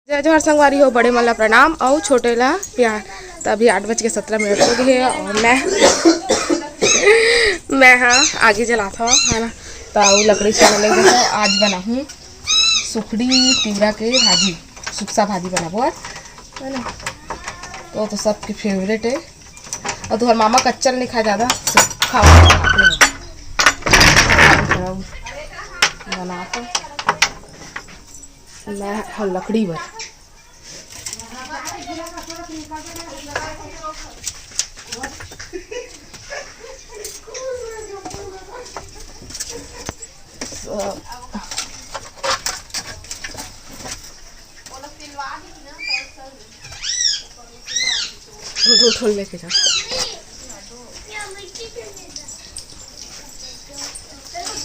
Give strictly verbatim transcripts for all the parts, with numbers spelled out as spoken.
जय जोहार संगवारी हो, बड़े मन ला प्रणाम अउ छोटे ला प्यार। त अभी आठ बज के सत्रह मिनट हो गए हे अउ मैं मैं हाँ आगी जलात हव, है ना। त अउ लकड़ी छाने लगे हव। आज बनाहूँ सुखड़ी तिवरा के भाजी, सुक्सा भाजी बनाबो आज, है ना। तो, तो सबके फेवरेट है। अउ तुहर मामा कच्चा नहीं खाए, ज्यादा सुक्खा खाथे। बनात हव मैं हाँ लकड़ी बर। दो ठो लेके जा।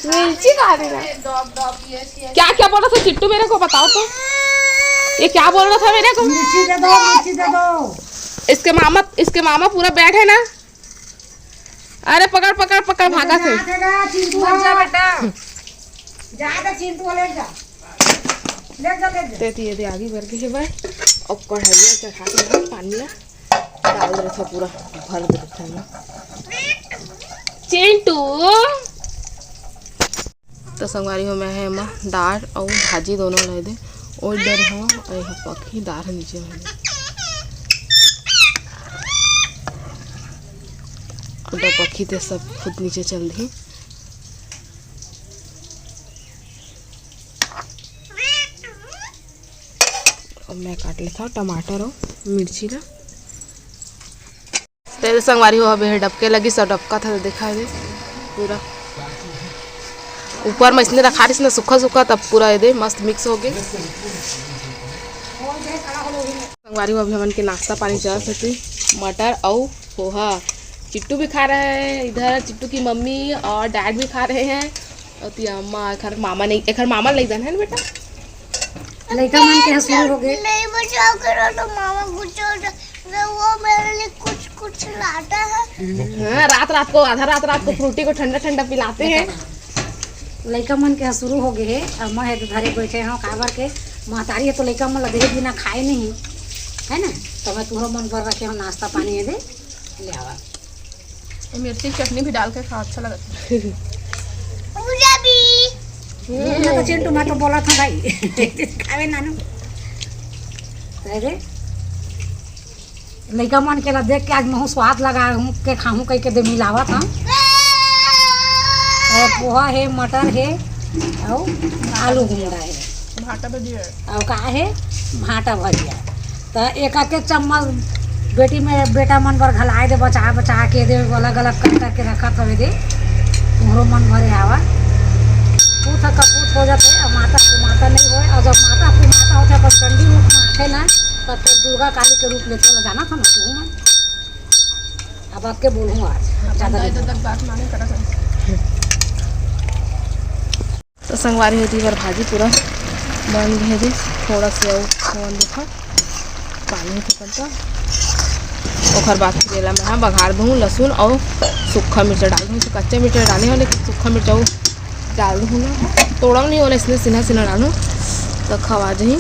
मिर्ची खा रही है। क्या क्या बोला था चिट्टू, मेरे को बताओ तो, ये क्या बोल रहा था मेरे को? मिर्ची दे दो, मिर्ची दे दो। इसके मामा, इसके मामा पूरा बैठे ना। अरे पकड़ पकड़ पकड़, भागा थे। जा, जा, चिंटू, मत जा बेटा। जा, जा, चिंटू, ले जा। ले जा, ले जा। ते दिए दे आगी भर के हे भाई। अब कढ़ाइया चढ़ा के ना पानी ला डाल दे रहा, पूरा भर दे रहा है ना। चिंटू। तो संगवारी हो, मैं हे एमा दार अउ भाजी दोनों ले दे। ओ डर हो, ए ह पखी दार ह नीचे में। ओ डर पखी ते सब खुद नीचे चल दी। अब मैं काट लेता हूँ टमाटर और मिर्ची ला। तेरे संगवारी हो, अबे डबके लगी, सब डबका था, दिखा दे पूरा। ऊपर में इसने रखा रही, इसने सूखा सूखा, तब पूरा ये दे मस्त मिक्स हो गए। संगवारी हो, अभी हमन के नाश्ता पानी चल सकती, मटर और पोहा। चिट्टू भी खा रहा है इधर, चिट्टू की मम्मी और डैड भी खा रहे हैं। और ती अम्मा, एखर मामा नहीं, एखर मामा ले दन है ना बेटा। लइका मन के ह शुरू हो गए। नहीं बचाव करो तो मामा गुस्सा हो जाए। वो मेरे लिए कुछ कुछ लाता है। हाँ, रात रात को, आधा रात रात को फ्रूटी को ठंडा ठंडा पिलाते हैं। लइका मन के ह शुरू हो गए है। अब मैं हे तो धरे बैठे हूँ, काबर के महतारी है तो लइका मन लगे बिना खाए नहीं, है ना। तो मैं तुहरो मन पर रखे हूँ नाश्ता पानी ये दे, ले आवा। ये मिर्ची की चटनी भी डाल के खा, अच्छा लगता है। पूजा भी। ये ना तो चिंटू, मैं तो बोला था भाई। खावे नानू। तो ये दे। लइका मन के ला देख के आज महू स्वाद लगा हूँ के खाहूँ कह के दे मिलावत हूँ। ए, पोहा हे, मटर हे, अउ आलू गुंडा हे। भाटा भजिया हे। अउ का हे? भाटा भजिया। त एक एक चम्मच बेटी में, बेटा मन बर घलाए दे, बचा बचा के दे, अलग अलग कर करके रखत हवे दे। उहरो मन भरे आवा। पूत ह कपूत हो जाथे, अब माता कुमाता नहीं होय, अउ जब माता कुमाता होथे, अपन चंडी रूप में आथे ना, तब फिर दुर्गा काली के रूप लेथे, ओला जानत हो ना तुहू मन। अब आपके बोलूँ आज, अब ज्यादा दाई नहीं ददा बात माने करत हन। तो संगवारी हो, एती बर भाजी पूरा बन गए हे, थोड़ा से अउ होन देखा पानी हे तेकर तो। ओकर बाद फिर एला मैं हा बघार दूँ, लहसुन अउ सूखा मिर्चा डाल दूँ। तो कच्चा मिर्चा डाले हो, लेकिन सूखा मिर्चा अउ डाल दूँ ना, तोड़म नहीं होला, इसने सीना सीना डालूँ तो खवा जाही।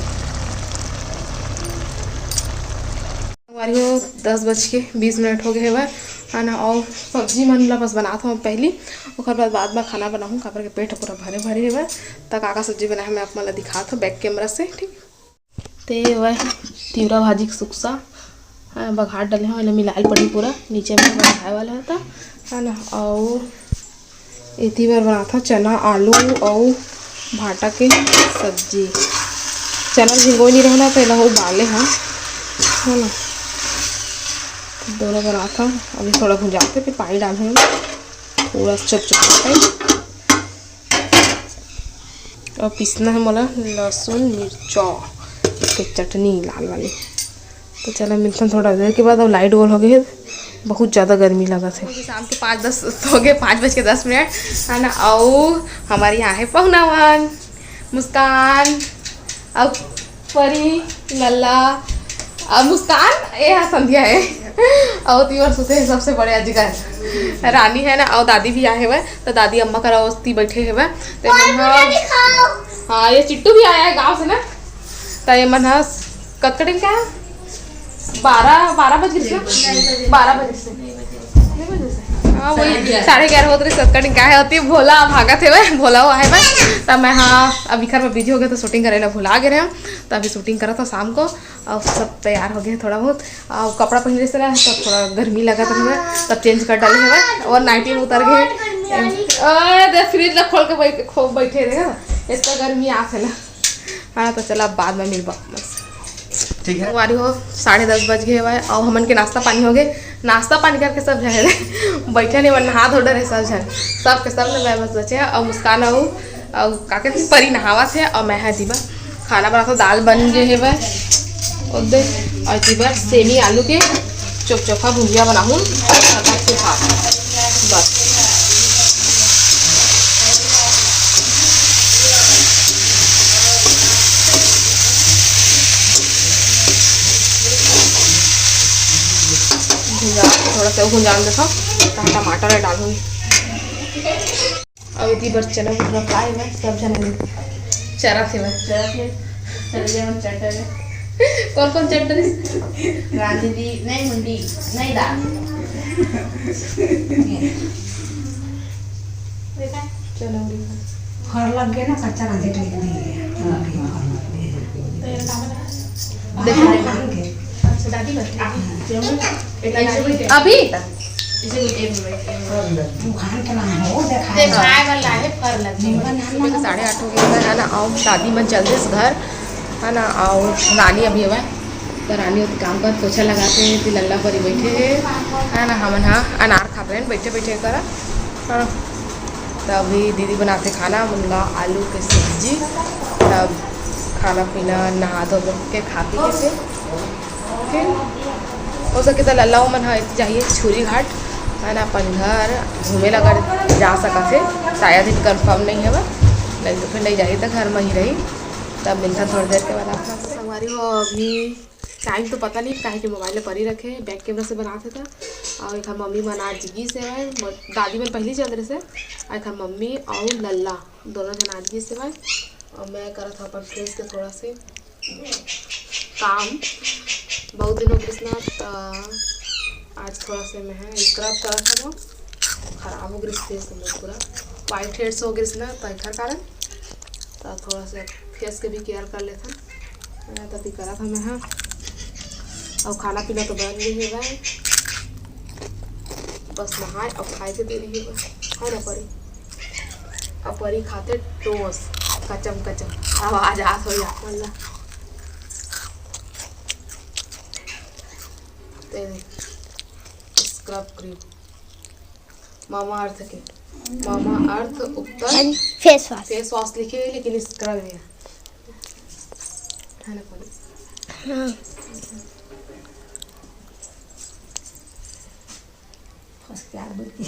संगवारी हो, दस बज के बीस मिनट हो गए हवय, है ना। और सब्जी मन ला बस बनात हूँ पहली, ओकर बाद, बाद में खाना बनाहूँ, काबर के पेट पूरा भरे भरे हवय। त का का सब्जी बनाए हवय, मैं आप मन ला दिखात हूँ बैक कैमरा से, ठीक। ते वह तिवरा भाजी के सुकसा, हाँ, बघार डले हवय, एला मिलाए ल पड़ही पूरा, नीचे में बघाए वाला है त, है ना। और एती बर बनात हव चना, आलू अउ भांटा के सब्जी। चना भिंगोय नइ रहेंव ना, त एला उबाले हव, है ना। दोनों बनात हव, अभी थोड़ा भुंजात हे, फिर पानी डालहूँ, थोड़ा चुपचुपा टाइप। अउ पीसना हे मोला लहसुन, मिर्चा के चटनी लाल वाली। तो चला, मिलथन थोड़ा देर के बाद। अब लाइट गोल हो गए हे, बहुत ज़्यादा गर्मी लगत हे। शाम के पाँच दस हो गए, पाँच बज के दस मिनट, है ना। अउ हमर यहाँ हे पहुना मन, मुस्कान, अउ परी, नल्ला, अउ मुस्कान, ये हा संध्या हे। अउ तीवर सुते हे सबसे बड़े अजगर रानी, है ना। अउ दादी भी आए हवय, तो दादी अम्मा करा ओती बैठे हवय। तो ये मन ह, हाँ, ये चिट्टू भी आया है गाँव से ना, तो ये मन ह कतका टाइम का है? बारह, बारह बज गे ना? बारह बजे से। नहीं बजे से। हाँ, वही साढ़े ग्यारह होत रहिस, कतका टाइम का है होती। भोला भागत हेवय, भोला वो आहे बस। तब मैं, हाँ, अब इखर में बिजी हो गे, तो शूटिंग करे ला भुला गे रहे हम। तो अभी शूटिंग करत हो शाम को, अब सब तैयार हो गे थोड़ा बहुत। अब कपड़ा पहिन रहिस ना, तो थोड़ा गर्मी लगत रहे, तब चेंज कर डाले हेवय और नाइटी में उतर गे। अरे, दे, फ्रिज ला खोल के बैठ, खो-, बैठे रहे, इतना गर्मी आत हे ना। हाँ, तो चला, अब बाद में मिलबा। ठीक है। संगवारी हो, साढ़े दस बज गे हवय, अउ हमन के नाश्ता पानी हो गे। नाश्ता पानी करके सब झन बैठे नहीं, मन नहा धो डरे सब झन, सब के सब ने मैं बस बचे हव, अउ मुस्कान अउ, अउ का कहते परी नहावत हे, अउ मैं हा जीवन खाना बनाथों। दाल बन गे हवय ओदे, अउ जीवन सेमी आलू के चोप चोखा भुंजिया बनाहूँ, बस। गुंजा, थोड़ा सा गुंजान देथों, तब टमाटर डालूंगी। अउ एती बर चना बुकरा फ्राई में सब झन चरत हेवय। चरत हे, चल जावन चट्टा में। कौन कौन चट्टा रे? रांधी दी, नहीं मुंडी, नहीं दाल। चलो, फर लग गए ना, कच्चा रांधी के लिए नहीं है। फर लग गए। देखो। अच्छा, दादी बस। अभी? मुखान के नाम हो, देखा। देखाए वाला है, फर लग गए। निम्बा नाम सुबह के ना। साढ़े आठ हो गए है ना, अउ दादी मन चल दिस घर, है ना, अउ रानी अभी हवय, तो रानी ओती काम कर पोछा लगाथे, ती लल्ला परी बैठे हे, है ना, हमन हा अनार खात रहेन बैठे बैठे करा, है ना। तो अभी दीदी बनाथे खाना, मुनगा आलू के सब्जी, तब खाना पीना नहा धो के खा पी के फिर, फिर हो सके तो लल्ला मन ह जाही छुरी घाट, है ना, अपन घर घूमे ला अगर जा सकत हे, शायद ही कंफर्म नहीं हवय, नहीं तो फिर नहीं जाही तो घर में ही रही। तब मिलता थोड़ी देर के बाद आप लोग से। संगवारी हो, अभी टाइम तो पता नहीं, काहे कि मोबाइल में परी रखे, बैक कैमरा से बनात हे त। अउ एखर मम्मी मन आज गिस हवय, दादी मन पहिली चल रहे से, अउ एखर मम्मी अउ लल्ला दोनों झन आज गिस हवय। अउ मैं करत हव अपन फेस के थोड़ा से काम, बहुत दिन हो गिस ना, त आज थोड़ा से मैं स्क्रब करत हव, खराब हो गिस फेस पूरा, वाइट हेड्स हो गिस ना, त एखर कारण। त थोड़ा से फेस के भी केयर कर लेथन। मैं तती करत हव मैं हा। अउ खाना पीना तो बन गे हवय, बस नहाए अउ खाए के देरी हवय, है ना परी? अउ परी खाथे टोस, कचम कचम आवाज आत हो या वाला। तेरे स्क्रब क्रीम। मामा अर्थ के, मामा अर्थ उत्तर and face wash. Face wash लिखे हे, लेकिन स्क्रब हे। है ना परी? हाँ। फर्स्ट यार बोल के।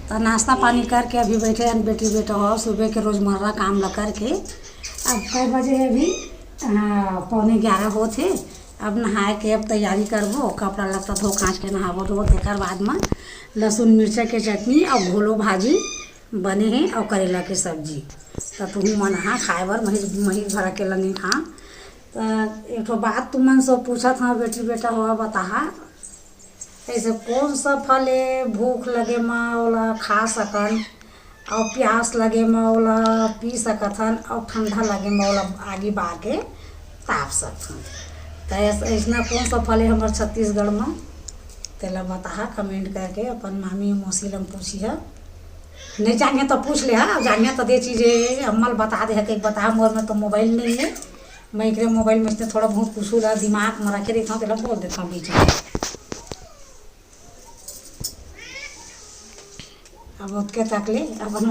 तो नाश्ता पानी करके अभी बैठे हैं बेटी बेटा हो, सुबह के रोजमर्रा काम ला करके। अब कै बजे है अभी? हाँ, पौने ग्यारह होत हे। अब नहाए के अब तैयारी करबो, कपड़ा लत्ता धो कांच के नहाबो धो, तेकर बाद में लहसुन मिर्चा के चटनी अउ घोलो भाजी बने हे अउ करेला के सब्जी। त तुहू मन हा खाए बर महीज, महीज भरा के लंगी खा। त एक ठो बात तुमन से पूछत हव बेटी बेटा हो, बताहा, ऐसे कौन सा फल ए, भूख लगे म ओला खा सकन, अउ प्यास लगे म ओला पी सकथन, अउ ठंडा लगे म ओला आगी बार के ताप सकथन। त ऐस-, ऐसना कौन सा फल ए हमर छत्तीसगढ़ म, तेला बताहा कमेंट करके अपन मामी मौसी ल पूछिहा। नहीं जानिहा त पूछ लेहा, जानिहा त दे चीज ए, अम्मा ल बता देहा कि बताहा, मोर में तो मोबाइल नहीं है। मैं एकरे मोबाइल में से थोड़ा बहुत कुछु ला दिमाग में रखे रहिथंव, तेला बोल देथंव बीच में। अब ओतके तक ले अपन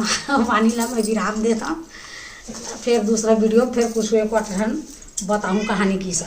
वाणी ला मैं विराम देथंव, फिर दूसरा वीडियो, फिर कुछु एक ठन बताहूँ कहानी किस्सा।